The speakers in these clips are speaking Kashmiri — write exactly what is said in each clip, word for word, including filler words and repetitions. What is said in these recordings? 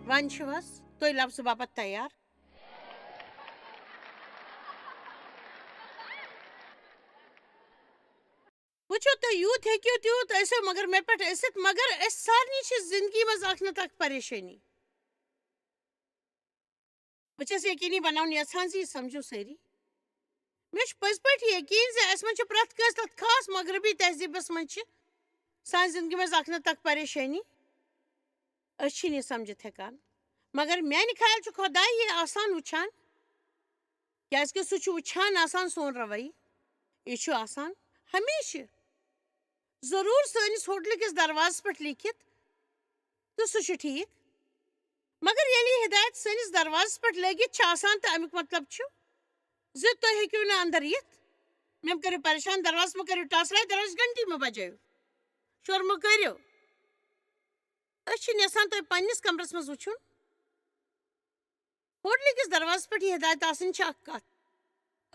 وۄنۍ چھِو حظ تُہۍ لفظہٕ باپتھ تیار؟ وٕچھِو، تُہۍ یوٗت ہیٚکِو تیوٗت ٲسِو، مگر مےٚ پٮ۪ٹھ ٲسِتھ، مگر أسۍ سارنٕے چھِ زندگی منٛز اکھ نتہٕ اکھ پریشٲنی۔ بہٕ چھَس یقیٖنی بناوُن یژھان زِ یہِ سمجھِو سٲری۔ مےٚ چھُ پٔزۍ پٲٹھۍ یقیٖن زِ اَسہِ منٛز چھِ پرٛٮ۪تھ کٲنٛسہِ تَتھ خاص مغربی تہذیٖبَس منٛز چھِ سانہِ زندگی منٛز اکھ نتہٕ اکھ پریشٲنی۔ أسۍ چھِنہٕ یہِ سمجھِتھ ہٮ۪کان۔ مگر میانہِ خیال چھُ خۄداے یہِ آسان وٕچھان، کیازِ کہِ سُہ چھُ وٕچھان آسان سون رویہِ۔ یہِ چھُ آسان ہمیشہِ ضروٗر سٲنِس ہوٹلہٕ کِس دروازس پٮ۪ٹھ لیکھِتھ، تہٕ سُہ چھُ ٹھیٖک۔ مگر ییٚلہِ یہِ ہدایت سٲنِس دروازس پٮ۪ٹھ لٲگِتھ چھِ آسان، تہٕ اَمیُک مطلب چھُ زِ تُہۍ ہیٚکِو نہٕ اندر یِتھ۔ مےٚ مہٕ کٔرِو پریشان، دروازس مہٕ کٔرِو ٹاسراے، دروازس گھنٹی مہٕ بجٲیِو، شور مہٕ کٔرِو۔ أسۍ چھِنہٕ یژھان تۄہہِ پننِس کمرس منٛز وٕچھُن۔ ہوٹلہٕ کِس دروازس پٮ۪ٹھ یہِ ہدایت آسٕنۍ چھِ اکھ کتھ۔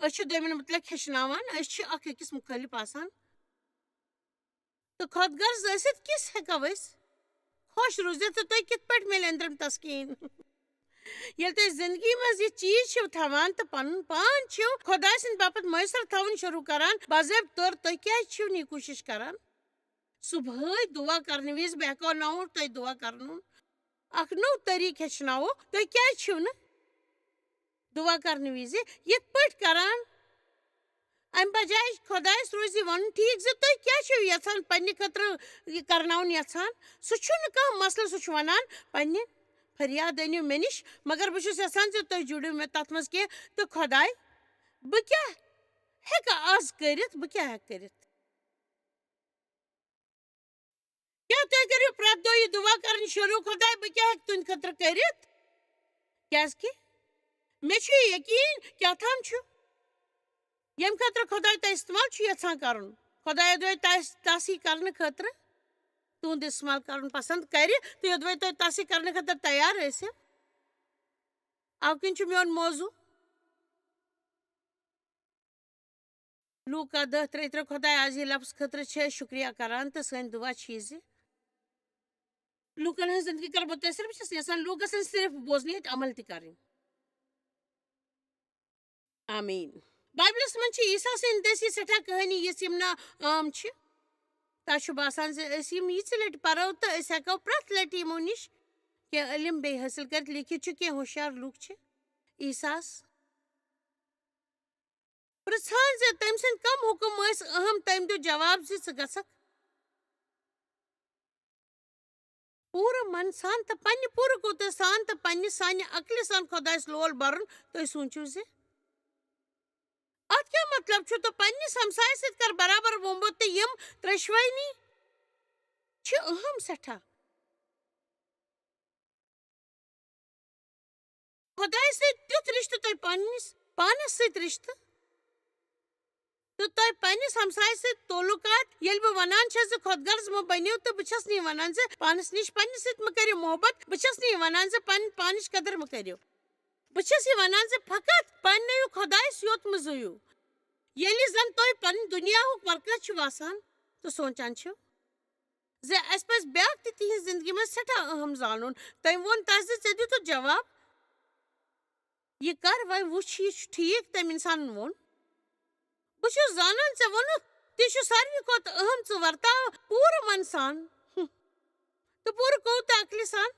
أسۍ چھِ دوٚیمٮ۪ن مُتعلق ہیٚچھناوان، أسۍ چھِ اکھ أکِس مُخٲلِف آسان۔ تہٕ خۄد غرض ٲسِتھ کِس ہٮ۪کو أسۍ خۄش روٗزِتھ تہٕ تۄہہِ کِتھ پٲٹھۍ میلہِ أنٛدرِم تسکیٖن؟ ییٚلہِ تُہۍ زندگی منٛز یہِ چیٖز چھِو تھاوان تہٕ پنُن پان چھِو خۄداے سٕنٛدِ باپتھ مۄیسر تھاوُن شروٗع کران، باضٲبطہٕ طور تُہۍ کیٛازِ چھِو نہٕ یہِ کوٗشِش کران؟ صُبحٲے دُعا کرنہٕ وِزِ بہٕ ہٮ۪کو نوٚو تۄہہِ دُعا کرنُن، اکھ نوٚو طریٖقہٕ ہیٚچھناوو۔ تُہۍ کیٛازِ چھِو نہٕ دُعا کرنہٕ وِزِ یِتھ پٲٹھۍ کران؟ امہِ بجایہِ خۄدایس روزِ ونُن ٹھیٖک زِ تُہۍ کیٛاہ چھِو یژھان، پننہِ خٲطرٕ یہِ کرناوُن یژھان۔ سُہ چھُنہٕ کانٛہہ مسلہٕ، سُہ چھُ ونان، پننہِ فریاد أنِو مےٚ نِش، مگر بہٕ چھُس یژھان زِ تُہۍ جُڑِو مےٚ تتھ منٛز کینٛہہ۔ تہٕ خۄداے، بہٕ کیٛاہ ہٮ۪کہٕ از کٔرِتھ؟ بہٕ کیٛاہ ہٮ۪کہٕ کٔرِتھ؟ کیٛاہ تُہۍ کٔرِو پرٛٮ۪تھ دۄہ یہِ دُعا کَرٕنۍ شروٗع، خۄداے، بہٕ کیٛاہ ہٮ۪کہٕ تُہٕنٛدِ خٲطرٕ کٔرِتھ؟ کیٛازِکہِ مےٚ چھُ یقیٖن کیٛاہ تام چھُ، ییٚمہِ خٲطرٕ خۄداے تۄہہِ استعمال چھُ یَژھان کَرُن۔ خۄداے یوٚدوَے تۄہہِ تَس یی کَرنہٕ خٲطرٕ تُہُنٛد استعمال کَرُن پَسنٛد کَرِ، تہٕ یوٚدوَے تۄہہِ تَس یی کَرنہٕ خٲطرٕ تیار ٲسِو۔ اَوٕ کِنۍ چھُ میون موضوع لوٗکا دَہ ترٛےٚ ترٛےٚ۔ خۄداے، آز یہِ لفظ خٲطرٕ چھِ أسۍ شُکریہ کران تہٕ سٲنۍ دُعا چھِ یہِ زِ لوٗکن ہٕنٛز زندگی کر مُتٲثر۔ بہٕ چھَس یژھان لوٗکس ہٕنٛز صرف بوزنٕے یٲتۍ عمل تہِ کرٕنۍ۔ آمیٖن۔ بایبلس منٛز چھِ عیسیٰ سٕنٛدِ دٔسۍ یہِ سٮ۪ٹھاہ کہانی، یِژھ یِم نہٕ عام چھِ۔ تۄہہِ چھُ باسان زِ أسۍ یِم یِژِ لٹہِ پرو تہٕ أسۍ ہٮ۪کو پرٛٮ۪تھ لٹہِ یِمو نِش کینٛہہ علم بیٚیہِ حٲصِل کٔرِتھ۔ لیکھِتھ چھُ، کینٛہہ ہوشیار لوٗکھ چھِ عیسیٰ ہس پرژھان زِ تٔمۍ سٕنٛدۍ کم حُکم ٲسۍ اہم، تٔمۍ دیُت جواب زِ ژٕ گژھکھ پوٗرٕ من سان تہٕ پننہِ پوٗرٕ قوتہٕ سان تہٕ پننہِ سانہِ عقلہِ سان خۄدایس لول برُن۔ تُہۍ سوٗنٛچِو زِ اتھ کیٛاہ مطلب چھُ؟ تہٕ پننِس ہمسایس سۭتۍ کر برابر ووٚمبُت تہٕ یِم ترٛیشوٕنی چھِ اہم سٮ۪ٹھاہ۔ خۄدایہِ سۭتۍ تیُتھ رِشتہٕ تۄہہِ پننِس پانس سۭتۍ رِشتہٕ تہٕ تۄہہِ پننِس ہمسایہِ سۭتۍ تعلقات۔ ییٚلہِ بہٕ ونان چھَس زِ خۄد غرض مہٕ بٔنِو، تہٕ بہٕ چھَس نہٕ یہِ ونان زِ پانس نِش پننِس سۭتۍ مہٕ کٔرِو محبت، بہٕ چھَس نہٕ یہِ ونان زِ پنٕنۍ پانٕچ قدر مہٕ کٔرِو۔ بہٕ چھَس یہِ ونان زِ فقط پننیو خۄدایس یوت مہٕ زُیِو۔ ییٚلہِ زن تۄہہِ پنٕنۍ دُنیاہُک مرکز چھُ باسان تہٕ سونٛچان چھِو، زِ اَسہِ پَزِ بیٛاکھ تہِ تِہِنٛزِ زِندگی منٛز سٮ۪ٹھاہ اہم زانُن۔ تٔمۍ ووٚن تَس زِ، "ژےٚ دِتُتھ جواب، یہِ کر وۄنۍ وٕچھ، یہِ چھُ ٹھیٖک؟" تٔمۍ اِنسانَن ووٚن، "بہٕ چھُس زانان ژےٚ ووٚنُتھ، تہِ چھُ ساروی کھۄتہٕ اہم، ژٕ ورتاو پوٗرٕ من سان، ہُم، تہٕ پوٗرٕ قوت تہٕ عقلہِ سان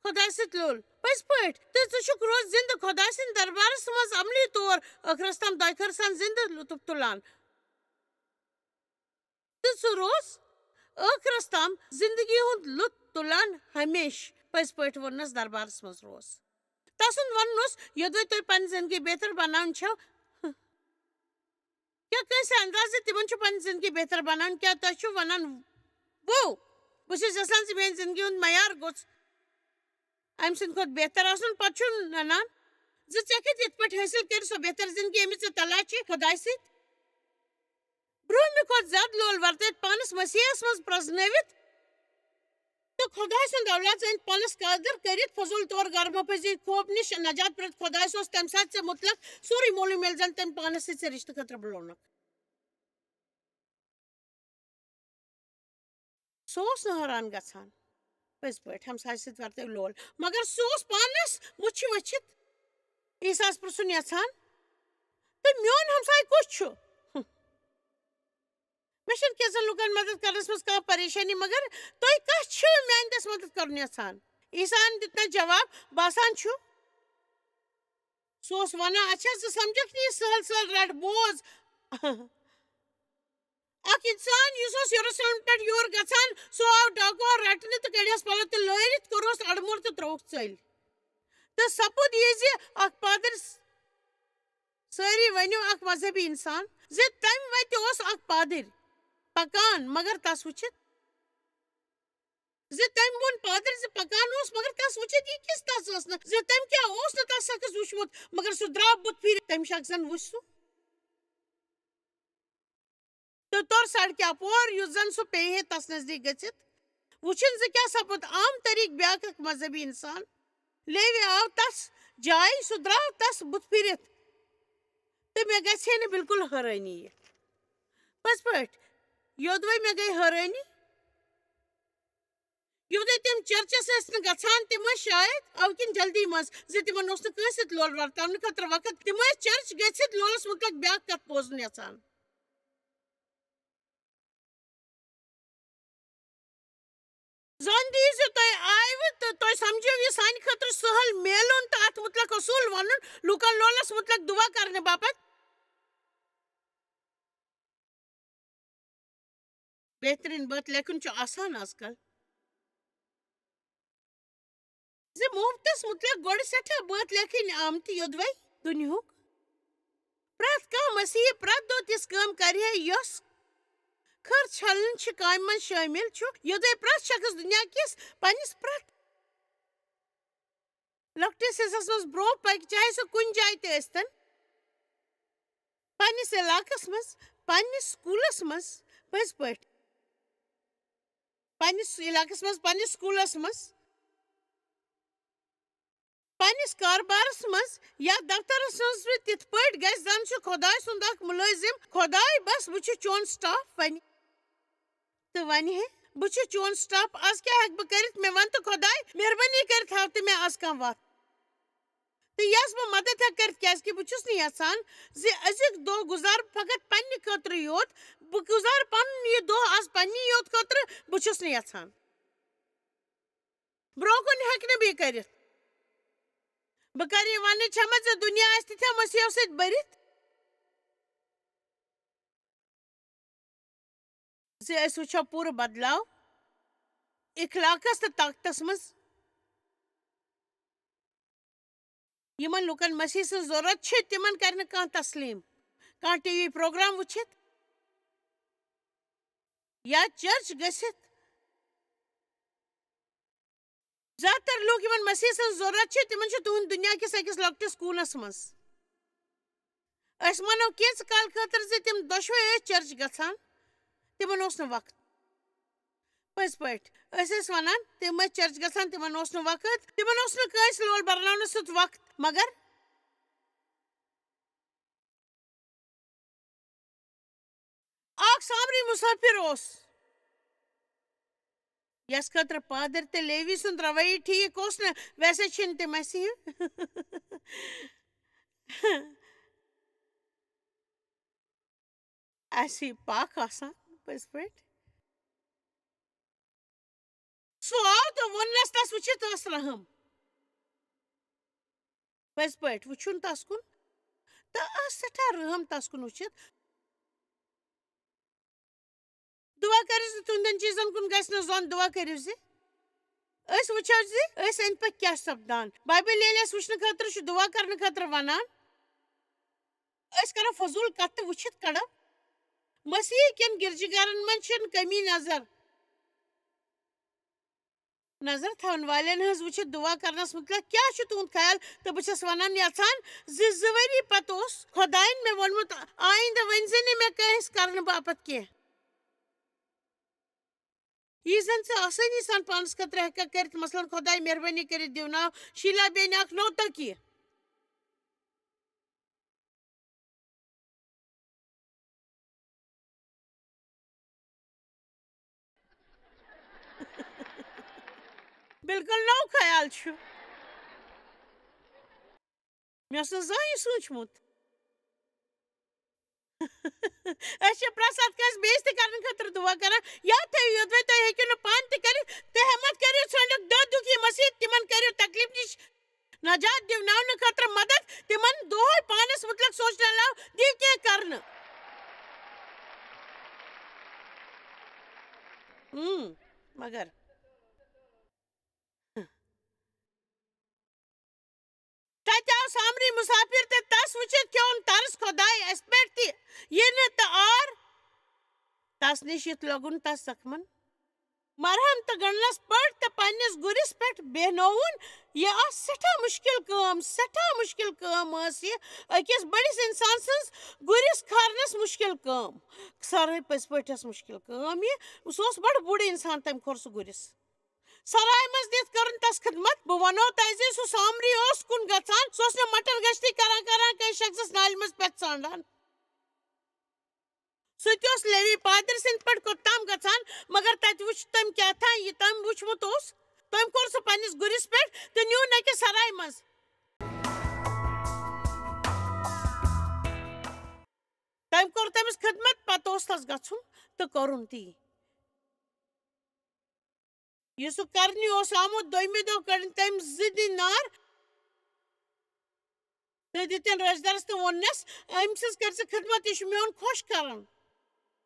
خۄداے سۭتۍ لوٚل پٔزۍ پٲٹھۍ، تہٕ ژٕ چھُکھ روز زِندٕ خۄداے سٕنٛدِ دربارس منٛز عملی طور ٲخرس تام دۄیہِ خٲر سان زِندٕ لطف تُلان۔" تہٕ سُہ روز ٲخرس تام زندگی ہُنٛد لُطف تُلان ہمیشہٕ۔ پٔزۍ پٲٹھۍ ووٚننس دربارس منٛز روز۔ تسُنٛد ونُن اوس، یوٚدوے تُہۍ پنٕنۍ زندگی بہتر بناوٕنۍ چھو، کیٛاہ کٲنٛسہِ اندازٕ تِمن چھُ پنٕنۍ زندگی بہتر بناوٕنۍ؟ کیٛاہ تۄہہِ چھُو ونان، "وو، بہٕ چھُس یژھان زِ میٛانہِ زندگی ہُنٛد معیار گوٚژھ امہِ سٕنٛدِ کھۄتہٕ بہتر آسُن"؟ پتہٕ چھُ ننان زِ ژےٚ کتہِ یِتھ پٲٹھۍ حٲصِل کٔرِتھ سۄ بہتر زندگی، ییٚمِچ ژےٚ تلاش چھے خۄدایہِ سۭتۍ؟ برونٛہمہِ کھۄتہٕ زیادٕ لول ورتٲوِتھ پانس مسیحس منٛز پرزنٲوِتھ تہٕ خۄداے سُنٛد اولاد زٲنِتھ پانس قٲدر کٔرِتھ فضول طور گرمہٕ پزی خوف نِش نجات پرٛٮ۪تھ خۄدایس اوس تمہِ ساتہٕ ژےٚ مُتعلق سورُے معلوٗم، ییٚلہِ زن تٔمۍ پانس سۭتۍ ژےٚ رشتہٕ خٲطرٕ بُلونکھ۔ سُہ اوس نہٕ حٲران گژھان۔ پٔزۍ پٲٹھۍ، ہمسایہِ سۭتۍ ورتٲو لول۔ مگر سُہ اوس پانس مُچھِ ؤچھِتھ عیسیٰ ہس پرٛژھُن یژھان، "تہٕ میون ہمسایہِ کُس چھُ؟" مےٚ چھَنہٕ کینٛژن لُکن مدد کرنس منٛز کانٛہہ پریشٲنی، مگر تُہۍ کس چھِو میانہِ دٔسۍ مدد کرُن یژھان؟ عیسیٰ ہن دیُت مےٚ جواب، باسان چھُ، سُہ اوس ونان، "اچھا، ژٕ سمجھکھ نہٕ یہِ سہل سہل، رٹ بوز۔" اکھ انسان یُس اوس یروشلم پٮ۪ٹھ یور گژھان، سُہ آو ڈاکو رٹنہِ تہٕ کٔڑہس پلو تہٕ لٲرِتھ کوٚرہس اڑمُر تہٕ ترٛووُکھ ژٔلۍ۔ تہٕ سپُد یہِ زِ اکھ پادٕرۍ، سٲری ؤنِو اکھ مذہبی انسان، زِ تمہِ وتہِ اوس اکھ پادٕرۍ پکان، مگر تس وٕچھِتھ زِ تٔمۍ ووٚن پادٕرۍ زِ پکان اوس، مگر تس وٕچھِتھ یہِ کِژھ تس ٲس نہٕ، زِ تٔمۍ کیٛاہ اوس نہٕ تس شخص وٕچھمُت، مگر سُہ درٛاو بُتھ پھیٖرِتھ، تٔمۍ شخصن وٕچھ سُہ تہٕ توٚر سڑکہِ اپور، یُتھ زن سُہ پیٚیہِ ہے تس نزدیٖک گٔژھِتھ وٕچھِن زِ کیٛاہ سپُد۔ عام طریٖقہٕ بیٛاکھ اکھ مذہبی انسان لیوِ آو تس جایہِ، سُہ درٛاو تس بُتھ پھیٖرِتھ تہٕ مےٚ گژھِ ہے نہٕ بالکل حٲرٲنی یہِ۔ پٔزۍ پٲٹھۍ، یوٚدوَے مےٚ گٔے حٲرٲنی، یوٚدوَے تِم چرچس ٲسۍ نہٕ گژھان، تِم ٲسۍ شاید اَوٕ کِنۍ جلدی منٛز زِ تِمن اوس نہٕ کٲنٛسہِ سۭتۍ لول ورتاونہٕ خٲطرٕ وقت۔ تِم ٲسۍ چرچ گٔژھِتھ لولس مُتعلق بیٛاکھ کتھ بوزُن یژھان۔ زن دِیِو زِ تُہۍ آیوٕ تہٕ تُہۍ سمجھِو یہِ سانہِ خٲطرٕ سہل میلُن تہٕ اتھ مُتعلق اصوٗل ونُن، لوٗکن لولس مُتعلق دُعا کرنہٕ باپتھ۔ بہترین بٲتھ لیکھُن چھُ آسان از کل۔ زِ محبتس مُتعلق گۄڈٕ سٮ۪ٹھاہ بٲتھ لیکھٕنۍ آمتہِ، یوٚدوَے دُنیہُک پرٛٮ۪تھ کانٛہہ مسیحی پرٛٮ۪تھ دۄہ تِژھ کٲم کرِ ہے، یۄس خٲر چھلنہٕ چہِ کامہِ منٛز شٲمِل چھُ، یوٚدوَے پرٛٮ۪تھ شخص دُنیا کِس پننِس پرٛٮ۪تھ لۄکٹِس حصس منٛز برٛونٛہہ پکہِ، چاہے سُہ کُنہِ جایہِ تہِ ٲسۍتن، پننِس علاقس منٛز، پننِس سکوٗلس منٛز، پٔزۍ پٲٹھۍ، پننِس علاقس منٛز، پننِس سکوٗلس منٛز، پننِس کارٕبارس منٛز یا دفترس منٛز تہِ تِتھ پٲٹھۍ گژھِ زن چھُ خۄداے سُنٛد اکھ مُلٲزِم۔ خۄداے، بس بہٕ چھُس چون سٹاف وۄنۍ۔ تہٕ وۄنۍ ہے، بہٕ چھُس چون سٹاف، از کیٛاہ ہٮ۪کہٕ بہٕ کٔرِتھ؟ مےٚ وَن تہٕ خۄداے، مہربٲنی کٔرِتھ ہاو تہٕ مےٚ از کانٛہہ وَتھ۔ تہٕ یۄس بہٕ مدد ہٮ۪کہٕ کٔرِتھ، کیٛازِکہِ بہٕ چھُس نہٕ یژھان زِ أزیُک دۄہ گُزارٕ فقط پننہِ خٲطرٕ یوت، بہٕ گُزارٕ پنُن یہِ دۄہ از پننہِ یوت خٲطرٕ، بہٕ چھُس نہٕ یژھان۔ برٛونٛہہ کُن ہٮ۪کہٕ نہٕ بہٕ یہِ کٔرِتھ۔ بہٕ کَرٕ یہِ وننٕچ ہمت زِ دُنیا آسہِ تِتھیو مسیحو سۭتۍ بٔرِتھ زِ أسۍ وٕچھو پوٗرٕ بدلاو اخلاقس تہٕ طاقتس منٛز۔ یِمن لُکن مسیح سٕنٛز ضروٗرت چھِ، تِمن کرِ نہٕ کانٛہہ تسلیٖم۔ کانٛہہ ٹی وی پروگرام وٕچھِتھ یا چرچ گٔژھِتھ۔ زیادٕ تر لوٗکھ یِمن مسیح سٕنٛز ضروٗرت چھِ، تِمن چھِ تُہُنٛد دُنیا کِس أکِس لۄکٹِس کوٗنس منٛز۔ أسۍ مانو کینٛژٕ کال خٲطرٕ زِ تِم دۄشوے ٲسۍ چرچ گژھان، تِمن اوس نہٕ وقت۔ پٔزۍ پٲٹھۍ، أسۍ ٲسۍ ونان، تِم ٲسۍ چرچ گژھان، تِمن اوس نہٕ وقت، تِمن اوس نہٕ کٲنٛسہِ لول برناونس سیُتھ وقت۔ مگر اکھ سامری مسافر اوس، یس خٲطرٕ پادر تہٕ لیوی سُنٛد رویہ ٹھیٖک اوس نہٕ۔ ویسے چھِنہٕ تِم اَسہِ ہِوۍ۔ اَسہِ ہِوۍ پکھ آسان، پٔزۍ پٲٹھۍ۔ سُہ آو تہٕ ووٚننس تس وٕچھِتھ ٲس رحم۔ پٔزۍ پٲٹھۍ وٕچھُن تس کُن تہٕ ٲس سٮ۪ٹھاہ رحم تس کُن وٕچھِتھ۔ دُعا کٔرِو زِ تُہنٛدٮ۪ن چیٖزن کُن گژھِ نہٕ زوٚن۔ دُعا کٔرِو زِ أسۍ وٕچھو زِ أسۍ أنٛدۍ پٔکۍ کیٛاہ چھُ سپدان۔ بایبل ییٚلہِ اَسہِ وٕچھنہٕ خٲطرٕ چھُ، دُعا کرنہٕ خٲطرٕ ونان، أسۍ کرو فضوٗل کتھ تہٕ وٕچھِتھ کڑو۔ مسیح کٮ۪ن گرجہٕ گرن منٛز چھِنہٕ کمی نظر۔ نظر تھاون والٮ۪ن ہٕنٛز وٕچھِتھ دُعا کرنس مُتعلق کیٛاہ چھُ تُہُنٛد خیال؟ تہٕ بہٕ چھَس وَنان یَژھان زِ زٕ ؤری پتہٕ اوس خۄدایَن مےٚ ووٚنمُت، "آیندٕ ؤنۍ زِ نہٕ مےٚ کٲنٛسہِ کرنہٕ باپتھ کینٛہہ۔" یہِ زن ژٕ آسٲنی سان پانس خٲطرٕ ہٮ۪ککھ کٔرِتھ، مثلاً، خۄداے مہربٲنی کٔرِتھ دِوناو شیٖلا بیٚنہِ اکھ نوتہٕ کینٛہہ۔ بالکل نوٚو خیال چھُ۔ مےٚ اوس نہٕ زانٛہہ یہِ سوٗنٛچمُت۔ أسۍ چھِ پرٛٮ۪تھ ساتہٕ کٲنٛسہِ بے عزتی کرنہٕ خٲطرٕ دُعا کران۔ یاد تھٲیِو، یوٚدوَے تُہۍ ہیٚکِو نہٕ پانہٕ تہِ کٔرِتھ، تہٕ ہٮ۪مت کٔرِو ژھٲنٛڈِو دَہ دُکھی مسیت تِمن کٔرِو تکلیف نِش نجات دِوناونہٕ خٲطرٕ مدد، تِمن دۄہے پانس مُتعلق سونٛچنہٕ علاوٕ دِیِو کینٛہہ کرنہٕ۔ اۭں، مگر تَتہِ آو سامری مُسافِر تہٕ تَس وٕچھِتھ کھیوٚن ترس خۄداے اَسہِ پٮ۪ٹھ تہِ یِنہٕ تہٕ آر تَس نِش یِتھ لوٚگُن تَس زخمن مرہم تہٕ گنڈنس پٔٹۍ تہٕ پننِس گُرِس پٮ۪ٹھ بیہنووُن۔ یہِ ٲس سٮ۪ٹھاہ مُشکِل کٲم، سٮ۪ٹھاہ مُشکِل کٲم ٲس یہِ۔ أکِس بٔڑِس اِنسان سٕنٛز گُرِس کھارنس مُشکِل کٲم، سرٕے پٔزۍ پٲٹھۍ ٲس مُشکِل کٲم یہِ۔ سُہ اوس بڑٕ بوٚڑ اِنسان، تٔمۍ کھوٚر سُہ گُرِس۔ سرایہِ منٛز دِتھ کٔرٕن تس خدمت۔ بہٕ ونو تۄہہِ زِ سُہ سامری اوس کُن گژھان، سُہ اوس نہٕ مٹر گشتی کران کران کٲنٛسہِ شخصس نالہِ منٛز پٮ۪تھ ژھانڈان۔ سُہ تہِ اوس لیوی پادٕرۍ سٕنٛدِ پٲٹھۍ کوٚت تام گژھان، مگر تتہِ وُچھ تٔمۍ کیٛاہ تام یہِ تٔمۍ وُچھمُت اوس۔ تٔمۍ کوٚر سُہ پننِس گُرِس پٮ۪ٹھ تہٕ نیوٗن أکِس سرایہِ منٛز۔ تٔمۍ کوٚر تٔمِس خدمت، پتہٕ اوس تس گژھُن تہٕ کوٚرُن تی۔ یہِ سُہ کرنہِ اوس آمُت، دوٚیمہِ دۄہ کٔڑٕن تٔمۍ زٕ دینار تہٕ دِتِن رٔچھدرس تہٕ ووٚننس، "أمۍ سٕنٛز کٔرۍ زِ خدمت، یہِ چھُ میون خۄش کران۔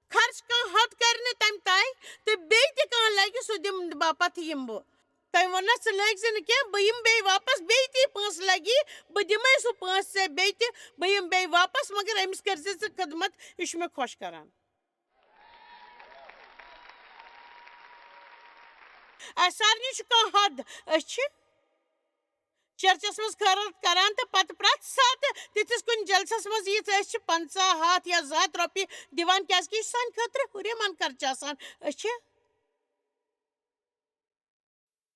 خرچ کانٛہہ حد کرِ نہٕ تَمہِ تام تہٕ بیٚیہِ تہِ کانٛہہ لگہِ، سُہ دِمہٕ باپتھ یِمہٕ بہٕ۔" تٔمۍ ووٚننس، "ژٕ لٲگۍ زِ نہٕ کینٛہہ، بہٕ یِمہٕ بیٚیہِ واپس، بیٚیہِ تی پونٛسہٕ لگی، بہٕ دِمے سُہ پونٛسہٕ ژےٚ بیٚیہِ تہِ، بہٕ یِمہٕ بیٚیہِ واپس، مگر أمِس کٔرۍ زِ ژٕ خدمت، یہِ چھُ مےٚ خۄش کران۔" اَسہِ سارنٕے چھُ کانٛہہ حد۔ أسۍ چھِ چرچس منٛز خٲرات کران تہٕ پتہٕ پرٛٮ۪تھ ساتہٕ تِتھِس کُنہِ جلسس منٛز یِتھ أسۍ چھِ پنٛژاہ، ہَتھ یا زٕ ہَتھ رۄپیہِ دِوان، کیٛازِ کہِ یہِ چھُ سانہِ خٲطرٕ ہُریمان خرچہٕ آسان۔ أسۍ چھِ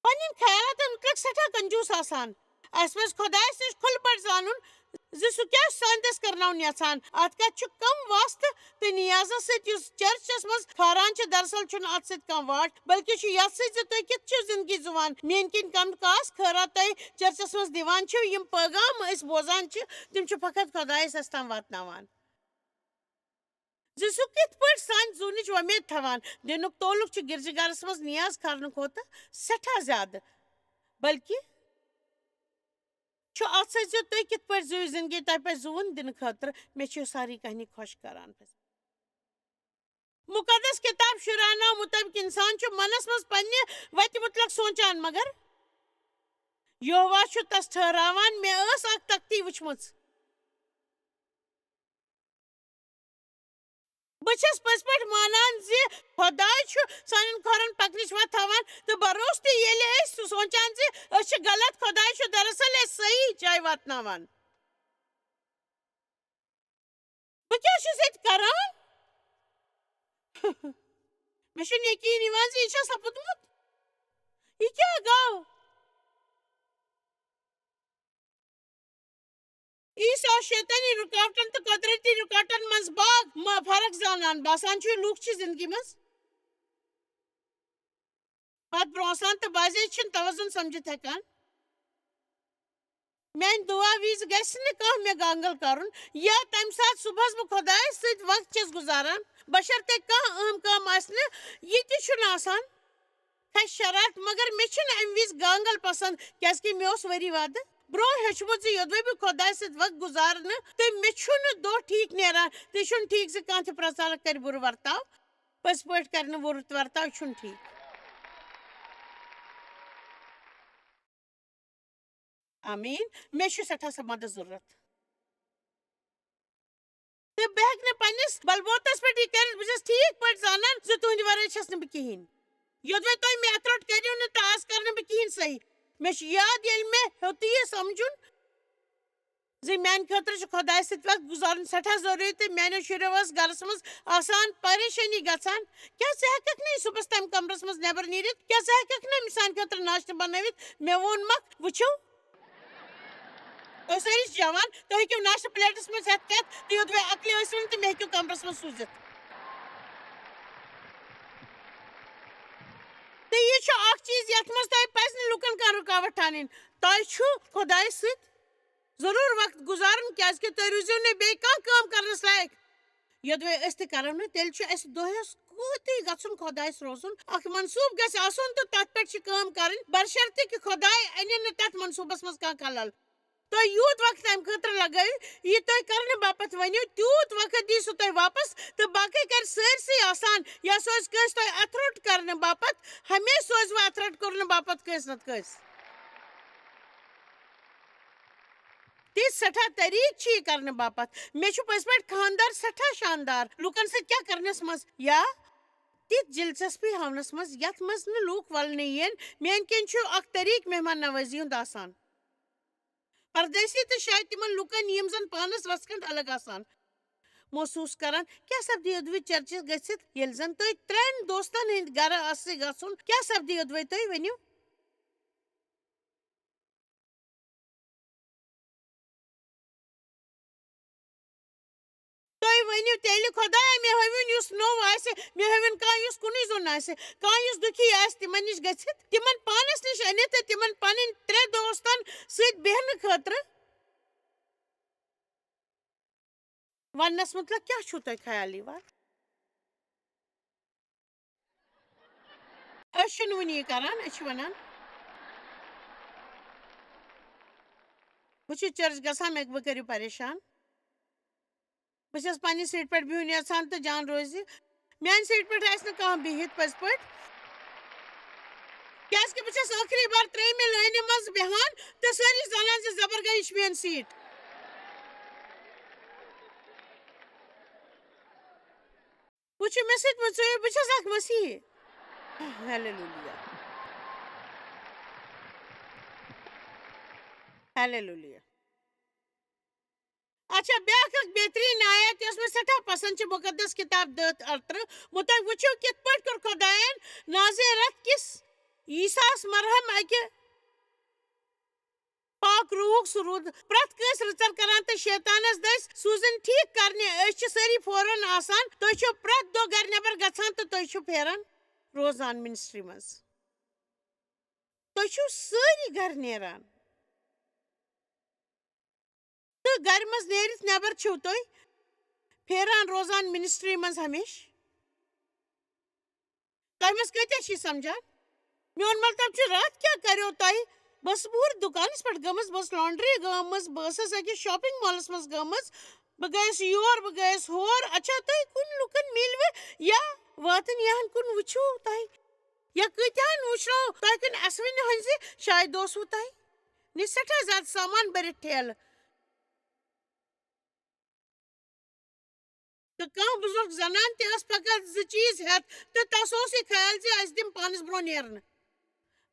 پننٮ۪ن خیالاتن مُتعلق سٮ۪ٹھاہ کنجوٗس آسان۔ اَسہِ پَزِ خۄدایَس نِش کھُلہٕ پٲٹھۍ زانُن زِ سُہ کیٛاہ چھُ سانہِ دٔسۍ کرناوُن یژھان۔ اَتھ کَتھِ چھُ کم واسطہٕ تہٕ نیازس سۭتۍ یُس چرچس منٛز کھاران چھِ، دراصل چھُنہٕ اَتھ سۭتۍ کانٛہہ واٹھ، بلکہِ چھُ یَتھ سۭتۍ زِ تُہۍ کِتھ چھِو زندگی زُوان۔ میٛٲنۍ کِنۍ کم کاس خٲرات تۄہہِ چرچس منٛز دِوان چھِو، یِم پٲغام أسۍ بوزان چھِ، تِم چھِ فقط خۄدایَس اَسہِ تام واتناوان۔ زِ سُہ کِتھ پٲٹھۍ سانہِ زُونٕچ وۄمید تھاوان۔ دِنُک تعلق چھُ گرجہٕ گرس منٛز نیاز کرنہٕ کھۄتہٕ سٮ۪ٹھاہ زیادٕ، بلکہِ چھُ اتھ سۭتۍ زِ تُہۍ کِتھ پٲٹھۍ زیٖو زندگی، تۄہہِ پزِ زُوُن دِنہٕ خٲطرٕ۔ مےٚ چھِ یہِ ساری کہانی خۄش کران۔ مُقدس کِتاب شُرانا مُطٲبِق اِنسان چھُ منَس منٛز پننہِ وَتہِ مُتعلِق سونٛچان، مگر یہوہ چھُ تس ٹھٔہراوان۔ مےٚ ٲس اکھ تختی وٕچھمٕژ۔ بہٕ چھَس پٔزۍ پٲٹھۍ مانان زِ خۄداے چھُ سانٮ۪ن کھۄرَن پکنٕچ وَتھ ہاوان، تہٕ بروسہٕ تہِ ییٚلہِ أسۍ سونٛچان زِ أسۍ چھِ غلط، خۄداے چھُ دراصل اَسہِ صحیح جایہِ واتناوان۔ بہٕ کیٛاہ چھُس ییٚتہِ کران؟ مےٚ چھُنہٕ یقیٖن یِوان زِ یہِ چھا سپُدمُت۔ یہِ کیٛاہ گوٚو؟ عیسیٰ اوس شیطٲنی رُکاوٹن تہٕ قۄدرتی رُکاوٹن منٛز باگ ما فرق زانان۔ باسان چھُ، لوٗکھ چھِ زندگی منٛز پتھ برونٛہہ آسان تہٕ بعضے چھِنہٕ توازن سمجھِتھ ہٮ۪کان۔ میانہِ دُعا وِزِ گژھِ نہٕ کانٛہہ مےٚ گانگل کرُن یا تمہِ ساتہٕ صُبحس بہٕ خۄدایس سۭتۍ وقت چھَس گُزاران، بشرطے کانٛہہ اہم کٲم آسہِ نہٕ، یہِ تہِ چھُنہٕ آسان۔ کھسہِ شرارت، مگر مےٚ چھُنہٕ امہِ وِزِ گانگل پسند، کیازِ کہِ مےٚ اوس ؤری وادٕ برونٛہہ ہیوٚچھمُت زِ یوٚدوَے بہٕ خۄدایہِ سۭتۍ وقت گُزارنہٕ تہٕ مےٚ چھُنہٕ دۄہ ٹھیٖک نیران۔ تہٕ یہِ چھُنہٕ ٹھیٖک زِ کانٛہہ تہِ پرٛژھالکھ کرِ بُرٕ ورتاو، پٔزۍ پٲٹھۍ کرِ نہٕ بُرٕ ورتاو، یہِ چھُنہٕ ٹھیٖک۔ آمیٖن۔ مےٚ چھُ سٮ۪ٹھاہ سۄ مدد ضروٗرت۔ تہٕ بہٕ ہیٚکہٕ نہٕ پننِس بلبوتس پٮ۪ٹھ یہِ کٔرِتھ۔ بہٕ چھَس ٹھیٖک پٲٹھۍ زانان زِ تُہنٛدِ ورٲے چھَس نہٕ بہٕ کِہیٖنۍ۔ یوٚدوَے تُہۍ مےٚ اَتھٕ روٚٹ کٔرِو نہٕ، تہٕ آز کرٕ نہٕ بہٕ کِہیٖنۍ صحیح۔ مےٚ چھُ یاد، ییٚلہِ مےٚ ہیوٚت یہِ سمجھُن زِ میانہِ خٲطرٕ چھُ خۄدایہِ سۭتۍ وقت گُزارُن سٮ۪ٹھاہ ضروٗری، تہٕ میانیو شُریو ٲس گرس منٛز آسان پریشٲنی گژھان، "کیٛاہ ژٕ ہٮ۪ککھ نہٕ صُبحس تَمہِ کمرس منٛز نٮ۪بر نیٖرِتھ؟ کیٛاہ ژٕ ہٮ۪ککھ نہٕ سانہِ خٲطرٕ ناشتہٕ بنٲوِتھ؟" مےٚ ووٚنمکھ، وٕچھِو، تُہۍ سٲری چھِ جوان، تُہۍ ہیٚکِو ناشتہٕ پلیٹس منٛز ہٮ۪تھ کھٮ۪تھ، تہٕ یوٚدوَے عقلہِ ٲسِو نہٕ، تہٕ مےٚ ہیٚکِو کمرس منٛز سوٗزِتھ۔ تہٕ یہِ چھُ اکھ چیٖز یَتھ منٛز تۄہہِ پَزِ نہٕ لُکَن کانٛہہ رُکاوَٹ اَنٕنۍ۔ تۄہہِ چھُ خۄدایَس سۭتۍ ضروٗر وقت گُزارُن، کیٛازِکہِ تُہۍ روٗزِو نہٕ بیٚیہِ کانٛہہ کٲم کَرنَس لایق۔ یوٚدوَے أسۍ تہِ کَرو نہٕ، تیٚلہِ چھُ اَسہِ دۄہَس کوٚتٕے گژھُن خۄدایَس روزُن۔ اَکھ منصوٗبہٕ گژھِ آسُن تہٕ تَتھ پٮ۪ٹھ چھِ کٲم کَرٕنۍ، بشرطِ کہِ خۄداے اَنہِ نہٕ تَتھ منصوٗبَس منٛز کانٛہہ خلل۔ تۄہہِ یوٗت وقت اَمہِ خٲطرٕ لَگٲیِو، یہِ تۄہہِ کَرنہٕ باپَتھ ؤنِو، تیوٗت وقت دی سُہ تۄہہِ واپَس، تہٕ باقٕے کَرِ سٲرسٕے آسان۔ یا سوزِ کٲنٛسہِ تۄہہِ اَتھٕ روٚٹ کَرنہٕ باپَتھ، ہمیشہِ سوزِ وۄنۍ اَتھٕ روٚٹ کَرنہٕ باپَتھ کٲنٛسہِ نَتہٕ کٲنٛسہِ۔ تِژھ سٮ۪ٹھاہ طریٖقہٕ چھِ یہِ کَرنہٕ باپَتھ۔ مےٚ چھُ پٔزۍ پٲٹھۍ خانٛدار سٮ۪ٹھاہ شاندار، لُکَن سۭتۍ کیٛاہ کَرنَس منٛز یا تِژھ دِلچسپی ہاونَس منٛز، یَتھ منٛز نہٕ لوٗکھ وَلنہٕ یِن۔ میٛانہِ کِنۍ چھُ اَکھ طریٖقہٕ مہمان نوٲزی ہُنٛد آسان۔ پردیسی تہٕ شاید تِمن لُکن، یِم زن پانس رژھ کھنڈ الگ آسان محسوس کران۔ کیٛاہ سپدِ یوٚدوے چرچس گٔژھِتھ، ییٚلہِ زن تۄہہِ ترٛٮ۪ن دوستن ہٕنٛدۍ گرٕ آسہِ گژھُن؟ کیٛاہ سپدِ یوٚدوے؟ تُہۍ ؤنِو۔ تُہۍ ؤنِو تیٚلہِ، خۄدایا، مےٚ ہٲوِن یُس نوٚو آسہِ، مےٚ ہٲوِن کانٛہہ یُس کُنُے زوٚن آسہِ، کانٛہہ یُس دُکھی آسہِ، تِمن نِش گٔژھِتھ، تِمن پانس نِش أنِتھ تہٕ تِمن پنٕنۍ ترٛےٚ دوستن سۭتۍ بیٚہنہٕ خٲطرٕ۔ وننس مُتلق کیٛاہ چھُو تۄہہِ خیال یِوان؟ أسۍ چھِنہٕ وُنہِ یہِ کران، أسۍ چھِ ونان، بہٕ چھُس چرچ گژھان، مےٚ، بہٕ کٔرِو پریشان۔ بہٕ چھَس پننہِ سیٖٹہِ پٮ۪ٹھ بِہُن یژھان تہٕ جان روزِ، میانہِ سیٖٹہِ پٮ۪ٹھ آسہِ نہٕ کانٛہہ بِہِتھ پٔزۍ پٲٹھۍ، کیٛازِ کہِ بہٕ چھَس ٲخری بار ترٛیٚیِمہِ لٲنہِ منٛز بیٚہوان تہٕ سٲری زانان زِ زبر گٔے، یہِ چھِ میٲنۍ سیٖٹ۔ وٕچھِو، مےٚ سۭتۍ مہٕ ژٲیِو، بہٕ چھَس اکھ مسیحی۔ ہیلیلویا۔ ہیلیلویا۔ اچھا، بیٛاکھ اکھ بہتریٖن آیت، یۄس مےٚ سٮ۪ٹھاہ پسنٛد چھِ مُقدس کِتاب دَہ تہٕ اَرترٕہ، مُطٲبِق، وٕچھِو، کِتھ پٲٹھۍ کوٚر خۄدایَن نازیرت کِس عیسیٰ ہَس مرہم اَکہِ پاک روحُک سُہ روٗد۔ پرٛٮ۪تھ کٲنٛسہِ رٕژر کران تہٕ شیطانس دٔسۍ سوٗزٕنۍ ٹھیٖک کرنہِ۔ أسۍ چھِ سٲری فوراً آسان، تُہۍ چھِو پرٛٮ۪تھ دۄہ گرِ نٮ۪بر گژھان تہٕ تُہۍ چھِو پھیران روزان منسٹری منٛز۔ تُہۍ چھِو سٲری گرِ نیران۔ تہٕ گرِ منٛز نیٖرِتھ نٮ۪بر چھِو تُہۍ پھیران روزان منسٹری منٛز ہمیشہٕ۔ تۄہہِ منٛز کۭتیٛاہ چھِ یہِ سمجھان؟ میون مطلب چھُ، راتھ کیٛاہ کریو تۄہہِ؟ بہٕ ٲسٕس بہٕ ہُر دُکانَس پٮ۪ٹھ گٔمٕژ، بہٕ ٲسٕس لانڈری گٔمٕژ، بہٕ ٲسٕس أکِس شاپنگ مالَس منٛز گٔمٕژ، بہٕ گٔیَس یور، بہٕ گٔیَس ہور۔ اچھا، تُہۍ کُنہِ لُکَن میلوٕ یا واتَن یِہَن کُن وٕچھِو تۄہہِ؟ یا کۭتیٛاہَن وٕچھنو تۄہہِ کُنہِ اَسوٕنہِ ہٕنٛزِ؟ شاید اوسوٕ تۄہہِ نِش سٮ۪ٹھاہ زیادٕ سامان بٔرِتھ ٹھیلہٕ۔ تہٕ کانٛہہ بُزرگ زنان تہِ ٲس پکان زٕ چیٖز ہٮ۪تھ، تہٕ تَس اوس یہِ خیال زِ اَسہِ دِم پانَس برٛونٛہہ نیرنہٕ۔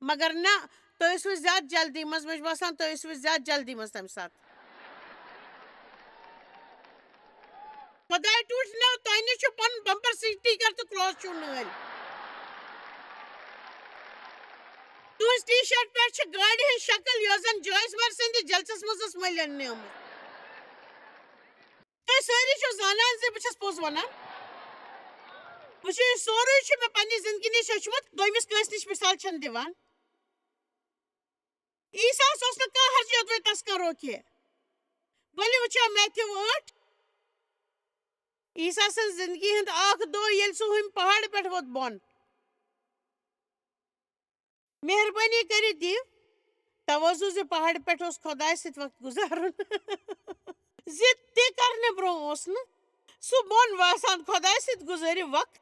مگر نہ، تُہۍ ٲسوٕ زیادٕ جلدی منٛز، مےٚ چھُ باسان، تُہۍ ٲسوٕ زیادٕ جلدی منٛز تَمہِ ساتہٕ۔ خۄداے ٹوٗٹھۍ نو، تۄہہِ نِش چھُ پنُن بمپر سٹیکر تہٕ کراس چھُو نٲلۍ۔ تُہٕنٛز ٹی شرٹ پٮ۪ٹھ چھِ گاڑِ ہٕنٛز شکل، یۄس زن جویس مر سٕنٛدِس جلسس منٛز ٲس مٔلۍ اننہٕ آمٕژ۔ تُہۍ سٲری چھِو زانان زِ بہٕ چھَس پوٚز وَنان۔ وٕچھِو، یہِ سورُے چھُ مےٚ پننہِ زندگی نِش ہیوٚچھمُت، دوٚیمِس کٲنٛسہِ نِش مثال چھَنہٕ دِوان۔ عیسیٰ ہَس اوس نہٕ کانٛہہ ہرجہِ یوٚدوَے تَس کانٛہہ روکہِ۔ ؤلِو وٕچھو میتھیو ٲٹھ۔ عیسیٰ سٕنٛز زندگی ہُنٛد اکھ دۄہ، ییٚلہِ سُہ ہُمہِ پہاڑٕ پٮ۪ٹھ ووت بۄن۔ مہربٲنی کٔرِتھ دِیِو توجہ زِ پہاڑٕ پٮ۪ٹھ اوس خۄدایَس سۭتۍ وقت گُزارُن۔ زِ تہِ کرنہٕ برٛونٛہہ اوس نہٕ سُہ بۄن واسان۔ خۄدایَس سۭتۍ گُزٲرِو وقت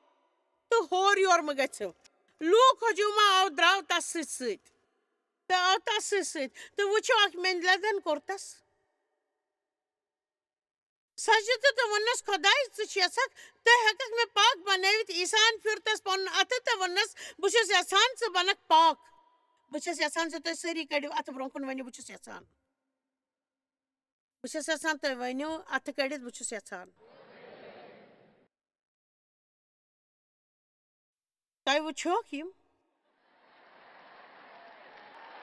تہٕ ہور یور مہٕ گٔژھِو۔ لوٗکھ ہجوٗمہ آو، درٛاو تَس سۭتۍ سۭتۍ تہٕ آو تَس سۭتۍ سۭتۍ۔ تہٕ وٕچھِو، اکھ مٮ۪نٛدِ لدن کوٚر تَس۔ سجدٕ تہٕ ووٚننَس، "خۄداے، ژٕ چھُ یژھان، ژٕ ہٮ۪ککھ مےٚ پاک بنٲوِتھ؟" عیسیٰ ہن پھیُر تَس پنُن اَتھٕ تہٕ ووٚننَس، "بہٕ چھُس یژھان، ژٕ بنکھ پاک۔ بہٕ چھَس یژھان زِ تُہۍ سٲری کٔڑِو اَتھٕ برٛونٛہہ کُن، ؤنِو، 'بہٕ چھُس یژھان۔'" بہٕ چھَس یژھان تُہۍ ؤنِو اَتھٕ کٔڑِتھ، "بہٕ چھُس یژھان۔" تۄہہِ وٕچھوکھ یِم؟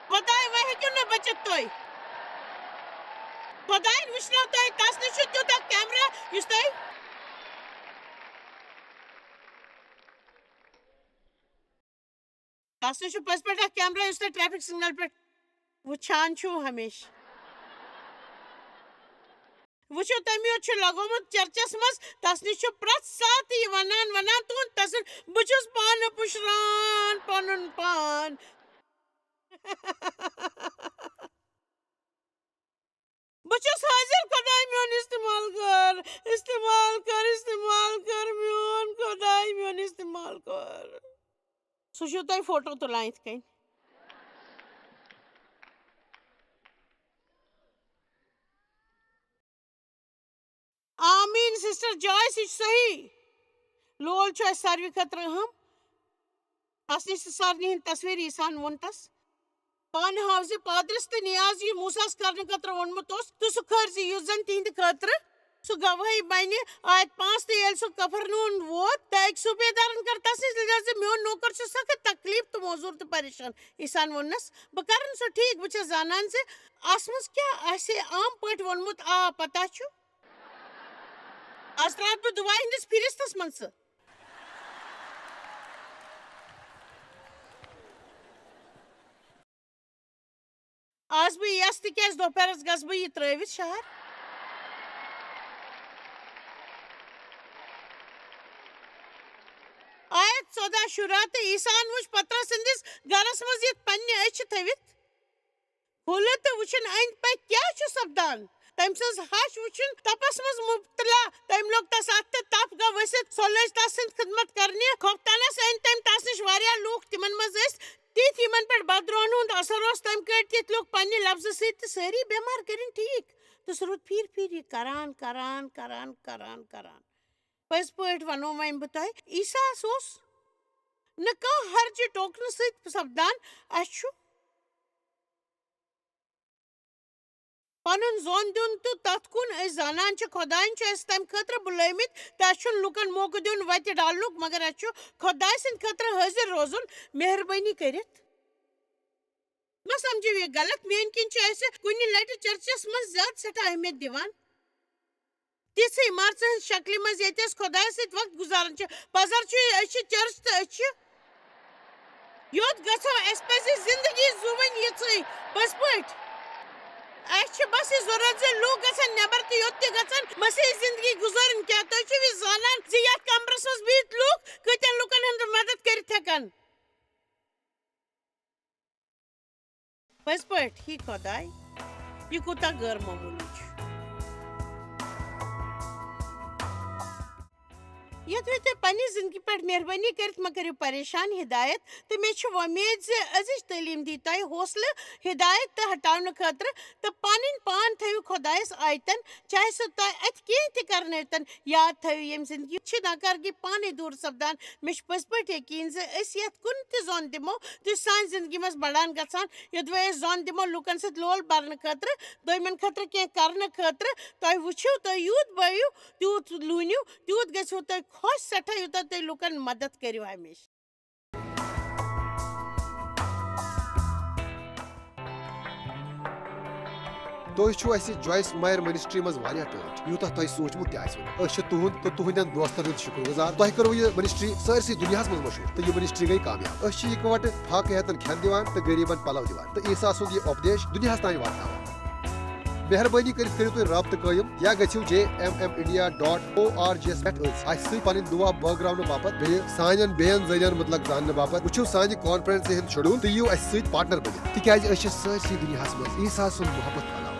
خۄداے، وۄنۍ ہیٚکِو نہٕ بٔچِتھ تُہۍ۔ خۄدایَن وٕچھنو تۄہہِ، تَس نِش چھُ تیوٗتاہ کیمرہ یُس تۄہہِ تس نِش چھُ پٔزۍ پٲٹھۍ اکھ کیمرہ یُس تۄہہِ ٹریفک سگنل پٮ۪ٹھ وٕچھان چھِو ہمیشہٕ۔ وٕچھِو، تٔمۍ یوت چھُ لگومُت چرچس منٛز، تس نِش چھُ پرٛٮ۪تھ ساتہٕ یہِ ونان، ونان، "تُہُنٛد تصویر، بہٕ چھُس پانہٕ پُشران پنُن پان۔" بہٕ چھُس حٲضِر، خۄداے میون استعمال کر، استعمال کر، استعمال کر، میون خۄداے میون استعمال کر۔ سُہ چھُو تۄہہِ فوٹو تُلان یِتھ کٔنۍ۔ آمیٖن سسٹر جویس، یہِ چھُ صحیح۔ لول چھُ اَسہِ ساروی خٲطرٕ اہم۔ تس نِش چھِ سارنٕے ہٕنٛدۍ تصویر عیسیٰ ہن ووٚن تس۔ پانہٕ ہاو زِ پادرس تہٕ نیاز یہِ موسیٰ ہس کرنہٕ خٲطرٕ ووٚنمُت اوس، تہٕ سُہ کھٲرۍ زِ یُس زن تِہنٛدِ خٲطرٕ سُہ گواہی بنہِ۔ آیت پانٛژھ، تہٕ ییٚلہِ سُہ کفرنہوم ووت، تہٕ أکۍ صوبیدارن کٔر تس نِش، "لہذا میون نوکر چھُ سخت تکلیف تہٕ معذور تہٕ پریشان۔" عیسیٰ ہن ووٚننس، "بہٕ کرن سُہ ٹھیک، بہٕ چھس زانان زِ اتھ منٛز کیٛاہ آسہِ عام پٲٹھۍ ووٚنمُت، آ، پتہ چھُ؟ از ترٛاوٕ بہٕ دُعا ہٕنٛدِس فہرستس منٛز ژٕ۔" از بہٕ یَس، تِکیٛازِ دُپہرس گژھٕ بہٕ یہِ ترٲوِتھ شہر۔ آیت ژۄداہ، شُراہ، تہٕ عیسیٰ ہن وُچھ پطرس سٕنٛدِس گرس منٛز یِتھ پننہِ أچھِ تھٲوِتھ کھُلہٕ تہٕ وُچھُن أنٛدۍ پٔکۍ کیٛاہ چھُ سپدان۔ تٔمۍ سٕنٛز ہش وُچھُن تپس منٛز مبتلا۔ تٔمۍ لوٚگ تس اتھٕ تہٕ تپھ گوٚو ؤسِتھ۔ سۄ لٔج تس سٕنٛدۍ خدمت کرنہِ۔ خۄفتنس أنۍ تٔمۍ تس نِش واریاہ لوٗکھ، تِمن منٛز ٲسۍ تِتھۍ، یِمن پٮ۪ٹھ بدرون ہُنٛد اثر اوس۔ تٔمۍ کٔڑۍ تِتھۍ لوٗکھ پننہِ لفظہٕ سۭتۍ، تہٕ سٲری بٮ۪مار کٔرِن ٹھیٖک۔ تہٕ سُہ روٗد پھیٖرۍ پھیٖرۍ یہِ کران، کران، کران، کران، کران۔ پٔزۍ پٲٹھۍ ونو وۄنۍ بہٕ تۄہہِ، عیسیٰ ہس اوس نہٕ کانٛہہ ہرجہِ ٹوکنہٕ سۭتۍ سپدان۔ اسہِ چھُ پنُن زون دیُن تہٕ تتھ کُن أسۍ زانان چھِ، خۄداین چھِ أسۍ تمہِ خٲطرٕ بُلٲومٕتۍ، تہٕ اسہِ چھُنہٕ لُکن موقعہٕ دیُن وتہِ ڈالنُک، مگر اسہِ چھُ خۄداے سٕنٛدِ خٲطرٕ حٲضِر روزُن۔ مہربٲنی کٔرِتھ مہ سمجھِو یہِ غلط، میٲنۍ کِنۍ چھِ اسہِ کُنہِ لٹہِ چرچس منٛز زیادٕ سٮ۪ٹھاہ اہمیت دِوان۔ تِژھٕے مرژٕ ہٕنٛز شکلہِ منٛز ییٚتہِ أسۍ خۄدایس سۭتۍ وقت گُزاران چھِ۔ پزر چھُ یہِ، أسۍ چھِ چرچ تہٕ أسۍ چھِ یوٚت گژھو، اسہِ پزِ زندگی زُوٕنۍ یِژھٕے۔ پٔزۍ پٲٹھۍ۔ اسہِ چھِ بس یہِ ضروٗرت زِ لوٗکھ گژھن نٮ۪بر تہٕ یوٚت تہِ گژھن، مسیحی زندگی گُزارٕنۍ۔ کیٛاہ تُہۍ چھِو یہِ زانان زِ یتھ کمرس منٛز بِہِتھ لوٗکھ کۭتٮ۪ن لوٗکن ہُنٛد مدد کٔرِتھ ہٮ۪کن؟ پٔزۍ پٲٹھۍ، ہی خۄداے، یہِ کوٗتاہ غٲر معموٗلی چھُ۔ یَتھ وِزِ تُہۍ پننہِ زِندگی پٮ۪ٹھ مہربٲنی کٔرِتھ مہ کٔرِو پریشان، ہدایت، تہٕ مےٚ چھِ وۄمید زِ أزِچ تعلیٖم دی تۄہہِ حوصلہٕ، ہدایت تہٕ ہٹاونہٕ خٲطرٕ، تہٕ پنٕنۍ پان تھٲیِو خۄدایَس آیتن، چاہے سُہ تۄہہِ اَتھِ کینٛہہ تہِ کرنٲوتن۔ یاد تھٲیِو، ییٚمہِ زِندگی چھِ ناکارگی پانَے دوٗر سپدان۔ مےٚ چھُ پٔزۍ پٲٹھۍ یقیٖن زِ أسۍ یَتھ کُن تہِ زوٚن دِمو، تہٕ سانہِ زِندگی منٛز بڑان گژھان۔ یوٚدوَے أسۍ زوٚن دِمو لُکن سۭتۍ لول برنہٕ خٲطرٕ، دوٚیمٮ۪ن خٲطرٕ کینٛہہ کرنہٕ خٲطرٕ، تۄہہِ وٕچھِو، تُہۍ یوٗت بٲیِو، تیوٗت لوٗنِو، تیوٗت گٔژھِو تُہۍ خۄش سٮ۪ٹھاہ، یوٗتاہ تُہۍ لُکن مدد کٔرِو ہمیشہٕ۔ تُہۍ چھِو اَسہِ جویس مایر منسٹری منٛز واریاہ ٹٲٹھۍ، یوٗتاہ تۄہہِ سوٗنٛچمُت تہِ آسِوٕ نہٕ۔ أسۍ چھِ تُہُنٛد تہٕ تُہٕنٛدٮ۪ن دوستن ہُنٛد شُکر گُزار۔ تۄہہِ کٔروٕ یہِ منسٹری سٲرسٕے دُنیاہس منٛز مشہوٗر، تہٕ یہِ منسٹری گٔے کامیاب۔ أسۍ چھِ اِکوٹہٕ فاقہٕ ہیتن کھٮ۪ن دِوان تہٕ غریٖبن پلو دِوان، تہٕ عیسیٰ سُنٛد یہِ اُپدیش دُنیاہس تام واتناوان۔ مہربٲنی کٔرِتھ کٔرِو تُہۍ رابطہٕ قٲیِم یا گٔژھِو J M M India dot O R G یَس پٮ۪ٹھ أسۍ اَسہِ سۭتۍ پنٕنۍ دُعا بٲگراونہٕ باپتھ، بیٚیہِ سانٮ۪ن بیٚین ذٔریعن مُتلق زاننہٕ باپتھ۔ وٕچھِو سانہِ کانفرنسہِ ہُنٛد schedule تہٕ یِیِو اَسہِ سۭتۍ پارٹنر بٔنِتھ، تِکیازِ أسۍ چھِ سٲرسٕے دُنیاہَس منٛز عیسیٰ سُنٛد محبت پھٔہلاوان۔